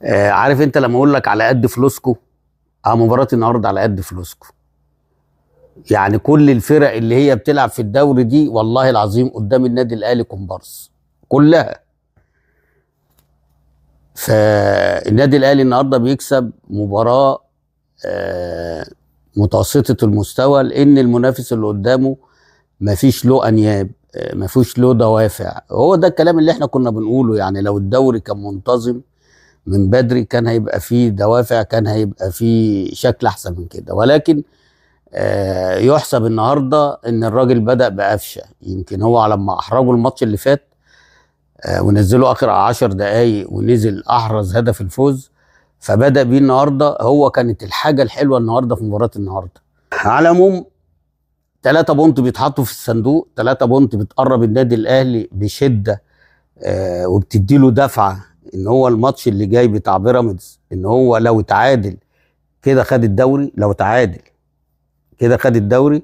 عارف انت لما اقول لك على قد فلوسكو، مباراة النهارده على قد فلوسكو. يعني كل الفرق اللي هي بتلعب في الدوري دي والله العظيم قدام النادي الاهلي كومبارس كلها. فالنادي الاهلي النهارده بيكسب مباراة متوسطه المستوى، لان المنافس اللي قدامه مفيش له انياب، مفيش له دوافع. هو ده الكلام اللي احنا كنا بنقوله، يعني لو الدوري كان منتظم من بدري كان هيبقى فيه دوافع، كان هيبقى فيه شكل احسن من كده. ولكن يحسب النهارده ان الراجل بدأ بقفشه. يمكن هو لما احرجه الماتش اللي فات ونزله اخر 10 دقايق ونزل احرز هدف الفوز، فبدأ بيه النهارده. هو كانت الحاجة الحلوة النهارده في مباراة النهارده. على العموم 3 point بيتحطوا في الصندوق، 3 point بتقرب النادي الاهلي بشده، وبتدي له دفعه ان هو الماتش اللي جاي بتاع بيراميدز ان هو لو اتعادل كده خد الدوري، لو اتعادل كده خد الدوري،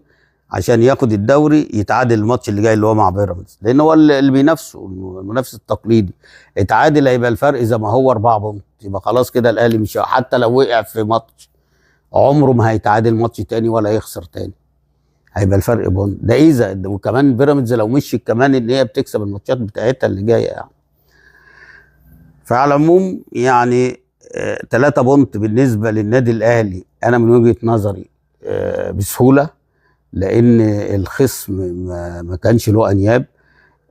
عشان ياخد الدوري يتعادل الماتش اللي جاي اللي هو مع بيراميدز، لان هو اللي بينافسه المنافس التقليدي. اتعادل هيبقى الفرق زي ما هو 4 point، يبقى خلاص كده الاهلي مش، حتى لو وقع في ماتش عمره ما هيتعادل ماتش تاني ولا يخسر تاني، هيبقى الفرق point. ده اذا وكمان بيراميدز لو مشيت كمان ان هي بتكسب الماتشات بتاعتها اللي جاية يعني. فعلى العموم يعني 3 point بالنسبة للنادي الاهلي انا من وجهه نظري بسهولة، لان الخصم ما كانش له انياب.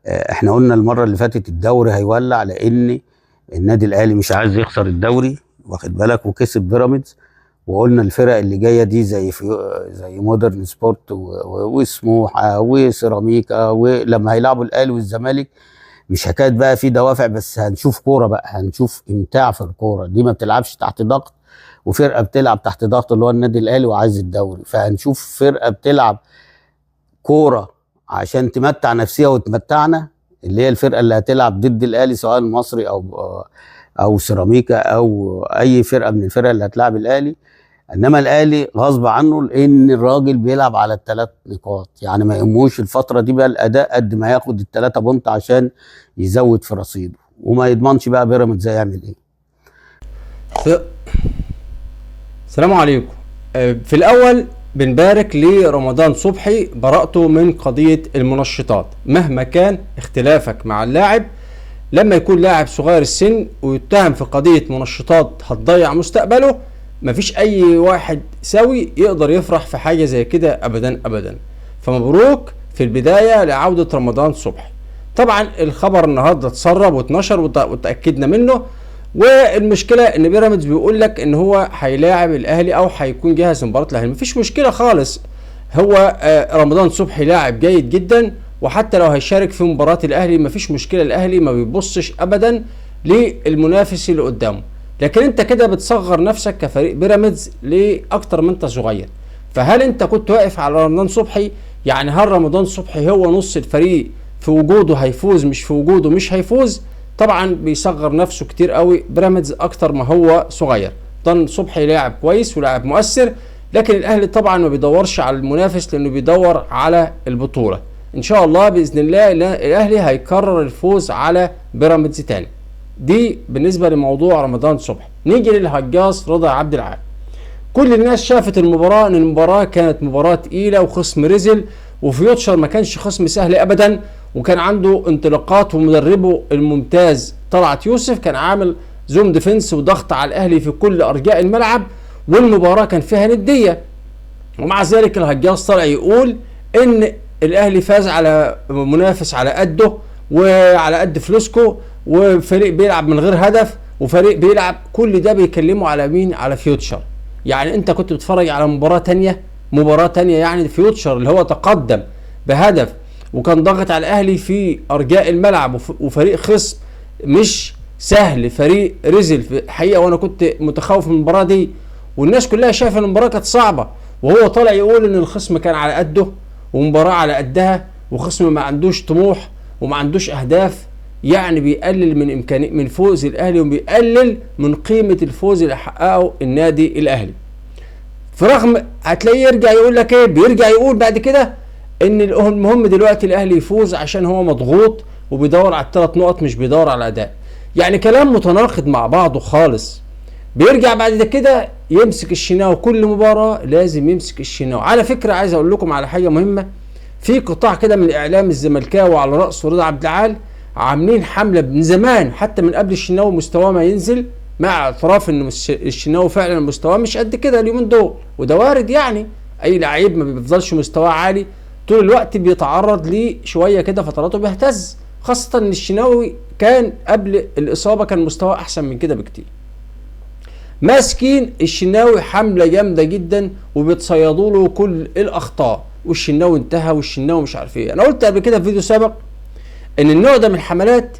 احنا قلنا المرة اللي فاتت الدوري هيولع، لان النادي الاهلي مش عايز يخسر الدوري، واخد بالك، وكسب بيراميدز. وقلنا الفرق اللي جاية دي زي مودرن سبورت وسموحه وسيراميكا، ولما هيلعبوا الاهلي والزمالك مش حكاية بقى في دوافع، بس هنشوف كورة بقى، هنشوف امتاع في الكورة دي. ما بتلعبش تحت ضغط، وفرقه بتلعب تحت ضغط اللي هو النادي الاهلي وعايز الدوري، فهنشوف فرقه بتلعب كورة عشان تمتع نفسها وتمتعنا، اللي هي الفرقة اللي هتلعب ضد الاهلي سواء المصري او سيراميكا او اي فرقه من الفرق اللي هتلعب الاهلي. انما الاهلي غصب عنه، لان الراجل بيلعب على ال3 نقاط، يعني ما يهموش الفترة دي بقى الاداء قد ما ياخد ال3 point عشان يزود في رصيده، وما يضمنش بقى بيراميدز هيعمل ايه. السلام عليكم. في الاول بنبارك لرمضان صبحي براءته من قضية المنشطات. مهما كان اختلافك مع اللاعب، لما يكون لاعب صغير السن ويتهم في قضية منشطات هتضيع مستقبله، مفيش اي واحد سوي يقدر يفرح في حاجة زي كده ابدا ابدا. فمبروك في البداية لعودة رمضان صبحي. طبعا الخبر النهارده اتسرب واتنشر وتأكدنا منه، والمشكلة ان بيراميدز بيقول لك ان هو هيلاعب الاهلي او هيكون جاهز لمباراة الاهلي. مفيش مشكلة خالص، هو رمضان صبحي لاعب جيد جدا، وحتى لو هيشارك في مباراة الاهلي مفيش مشكلة. الاهلي ما بيبصش ابدا للمنافس اللي قدامه، لكن انت كده بتصغر نفسك كفريق بيراميدز لاكتر ما انت صغير. فهل انت كنت واقف على رمضان صبحي؟ يعني هل رمضان صبحي هو نص الفريق، في وجوده هيفوز، مش في وجوده مش هيفوز؟ طبعا بيصغر نفسه كتير قوي بيراميدز اكتر ما هو صغير. رمضان صبحي لاعب كويس ولاعب مؤثر، لكن الاهلي طبعا ما بيدورش على المنافس لانه بيدور على البطولة. ان شاء الله باذن الله الاهلي هيكرر الفوز على بيراميدز تاني. دي بالنسبة لموضوع رمضان صبحي. نيجي للهجاص رضا عبد العال. كل الناس شافت المباراة ان المباراة كانت مباراة تقيلة وخصم رزل، وفيوتشر ما كانش خصم سهل ابدا، وكان عنده انطلاقات، ومدربه الممتاز طلعت يوسف كان عامل zone defense وضغط على الاهلي في كل ارجاء الملعب، والمباراة كان فيها نديه. ومع ذلك الهجاص طلع يقول ان الاهلي فاز على منافس على قده وعلى قد فلوسكو، وفريق بيلعب من غير هدف، وفريق بيلعب. كل ده بيكلموا على مين؟ على فيوتشر. يعني انت كنت بتتفرج على مباراة تانية، مباراة تانية يعني فيوتشر اللي هو تقدم بهدف وكان ضاغط على الاهلي في ارجاء الملعب، وفريق خصم مش سهل، فريق رزل في الحقيقة، وانا كنت متخوف من المباراة دي، والناس كلها شايفه ان المباراة كانت صعبة، وهو طالع يقول ان الخصم كان على قده ومباراة على قدها، وخصم ما عندوش طموح وما عندوش اهداف. يعني بيقلل من امكانية من فوز الاهلي، وبيقلل من قيمة الفوز اللي حققه النادي الاهلي. في رغم هتلاقيه يرجع يقول لك ايه، بيرجع يقول بعد كده ان المهم دلوقتي الاهلي يفوز عشان هو مضغوط وبيدور على ال3 نقط، مش بيدور على الاداء. يعني كلام متناقض مع بعضه خالص. بيرجع بعد كده يمسك الشناوي، كل مباراة لازم يمسك الشناوي. على فكرة عايز اقول لكم على حاجة مهمة، في قطاع كده من الاعلام الزملكاوي على رأسه رضا عبد العال عاملين حملة من زمان، حتى من قبل الشناوي مستواه ما ينزل، مع اعتراف ان الشناوي فعلا مستواه مش قد كده اليومين دول، وده وارد يعني، اي لعيب ما بيفضلش مستواه عالي طول الوقت، بيتعرض ليه شوية كده فتراته بيهتز، خاصة ان الشناوي كان قبل الاصابة كان مستواه احسن من كده بكتير. ماسكين الشناوي حملة جامدة جدا وبيتصيدوا له كل الاخطاء، والشناوي انتهى والشناوي مش عارف ايه. انا قلت قبل كده في فيديو سابق ان النوع ده من الحملات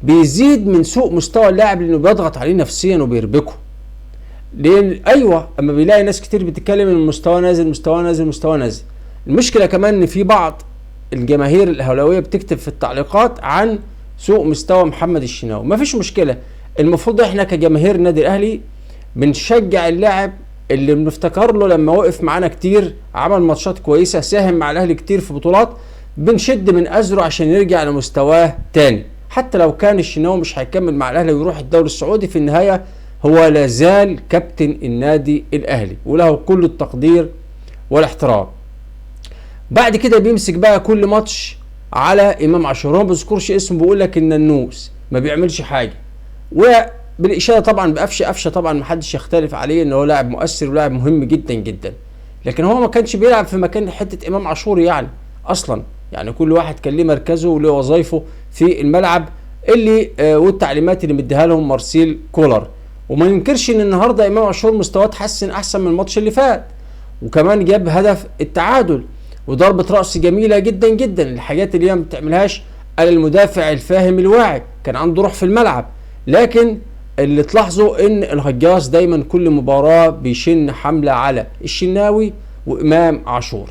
بيزيد من سوء مستوى اللاعب، لانه بيضغط عليه نفسيا وبيربكه. لان ايوه اما بيلاقي ناس كتير بتتكلم ان المستوى نازل مستوى نازل مستوى نازل. المشكلة كمان ان في بعض الجماهير الاهلاوية بتكتب في التعليقات عن سوء مستوى محمد الشناوي. مفيش مشكلة، المفروض احنا كجماهير النادي الاهلي بنشجع اللاعب اللي بنفتكر له لما وقف معانا كتير، عمل ماتشات كويسة، ساهم مع الاهلي كتير في بطولات، بنشد من ازره عشان يرجع لمستواه تاني. حتى لو كان الشناوي مش هيكمل مع الاهلي ويروح الدوري السعودي، في النهاية هو لازال كابتن النادي الاهلي وله كل التقدير والاحترام. بعد كده بيمسك بقى كل ماتش على امام عاشور، هو ما بيذكرش اسمه، بيقول لك ان النوس ما بيعملش حاجة، وبالاشاده طبعا بقفشه. قفشه طبعا ما حدش يختلف عليه ان هو لاعب مؤثر ولاعب مهم جدا جدا، لكن هو ما كانش بيلعب في مكان حتة امام عاشور يعني اصلا، يعني كل واحد كان ليه مركزه وليه وظايفه في الملعب اللي والتعليمات اللي مديها لهم مارسيل كولر. وما ننكرش ان النهارده امام عاشور مستواه اتحسن احسن من الماتش اللي فات، وكمان جاب هدف التعادل وضربة رأس جميلة جدا جدا، الحاجات اللي هي ما بتعملهاش على المدافع الفاهم الواعي، كان عنده روح في الملعب. لكن اللي تلاحظوا ان الهجاص دايما كل مباراة بيشن حملة على الشناوي وامام عاشور.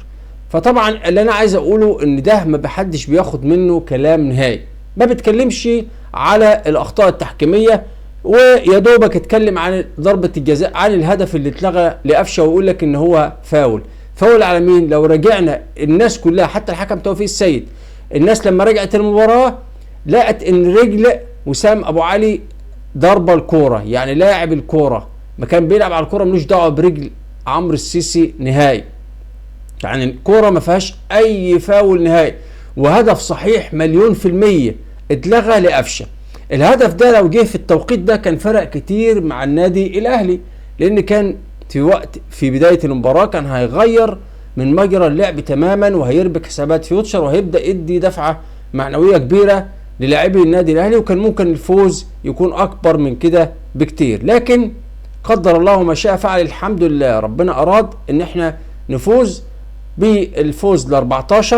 فطبعا اللي انا عايز اقوله ان ده ما بحدش بياخد منه كلام نهائي، ما بتكلمش على الاخطاء التحكيمية، ويا دوبك اتكلم عن ضربة الجزاء، عن الهدف اللي اتلغى لقفشة ويقول لك ان هو فاول. فاول على مين؟ لو رجعنا الناس كلها حتى الحكم توفيق السيد، الناس لما رجعت المباراة لقت ان رجل وسام ابو علي ضربة الكورة، يعني لاعب الكورة ما كان بيلعب على الكورة ملوش دعوة برجل عمرو السيسي نهائي، يعني الكورة ما فيهاش اي فاول نهائي، وهدف صحيح 1,000,000% اتلغى لقفشة. الهدف ده لو جه في التوقيت ده كان فرق كتير مع النادي الاهلي، لان كان في وقت في بداية المباراة كان هيغير من مجرى اللعب تماما، وهيربك حسابات فيوتشر، وهيبدأ يدي دفعة معنوية كبيرة للاعبي النادي الاهلي، وكان ممكن الفوز يكون اكبر من كده بكتير. لكن قدر الله ما شاء فعل، الحمد لله ربنا اراد ان احنا نفوز بالفوز ل 14،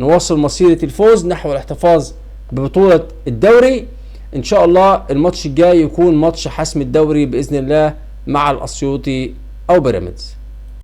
نواصل مسيرة الفوز نحو الاحتفاظ ببطولة الدوري. ان شاء الله الماتش الجاي يكون ماتش حسم الدوري باذن الله مع الاسيوطي او بيراميدز.